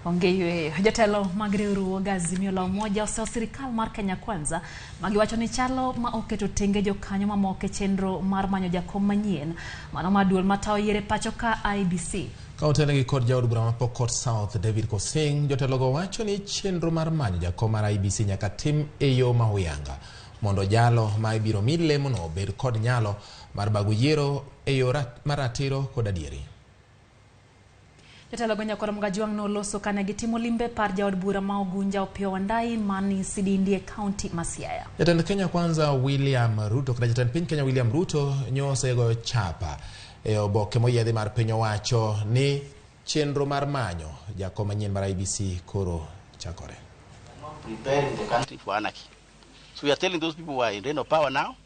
Onge yweyo. Jotelo mag riwruog Azimio la Umoja osewo sirikal mar Kenya Kwanza ma giwacho ni chalo ma oketo tenge jokanyo mamoko e chenro mar manyo jakom manyien mano mar duol matayo yiero e pacho ka IEBC. Ka otelnegi kod jaod bura ma Pokot South David Kosing, jotelogo wacho ni chenro mar manyo jakom mar IEBC nyaka tim e yo ma huyanga mondo jalo ma ibiro mi lemono obed kod nyalo mar bago yiero e yo mar ratiro kod adieri. Jotelo go Nyakwar Mgajwang' noloso kane gitimo limbe par jaod bura ma Ugunja Opiyo Wandayi mani Sidindi e kaunti ma Siaya. Jatend Kenya Kwanza William Ruto kata jatend piny Kenya William Ruto nyosegoyo chapa e oboke moyiedhi mar piny owacho ni chenro mar manyo jakom manyien mar IEBC koro chakore. Preparing the country for anarchy. So we are telling those people who are in reign of power now,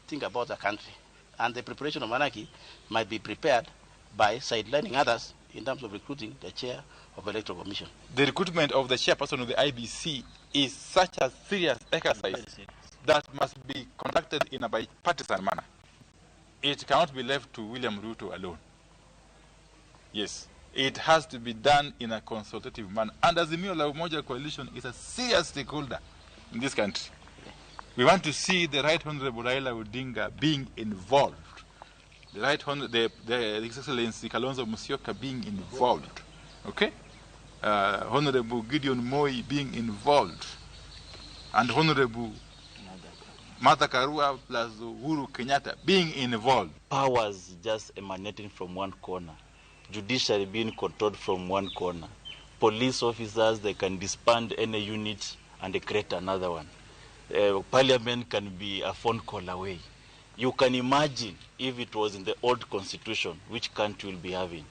think about the country. And the preparation of anarchy might be prepared by sidelining others in terms of recruiting the chair of Electoral Commission. The recruitment of the chairperson of the IEBC is such a serious exercise that must be conducted in a bipartisan manner. It cannot be left to William Ruto alone. Yes, it has to be done in a consultative manner. And Azimio la Umoja Coalition is a serious stakeholder in this country. We want to see the Right Honorable Raila Odinga being involved. The Right Honorable, the His Excellency Kalonzo Musyoka being involved. Okay? Honorable Gideon Moi being involved. And Honorable Martha Karua plus Uhuru Kenyatta being involved. Powers just emanating from one corner. Judiciary being controlled from one corner. Police officers, they can disband any unit and create another one. Parliament can be a phone call away. You can imagine if it was in the old constitution, which country will be having.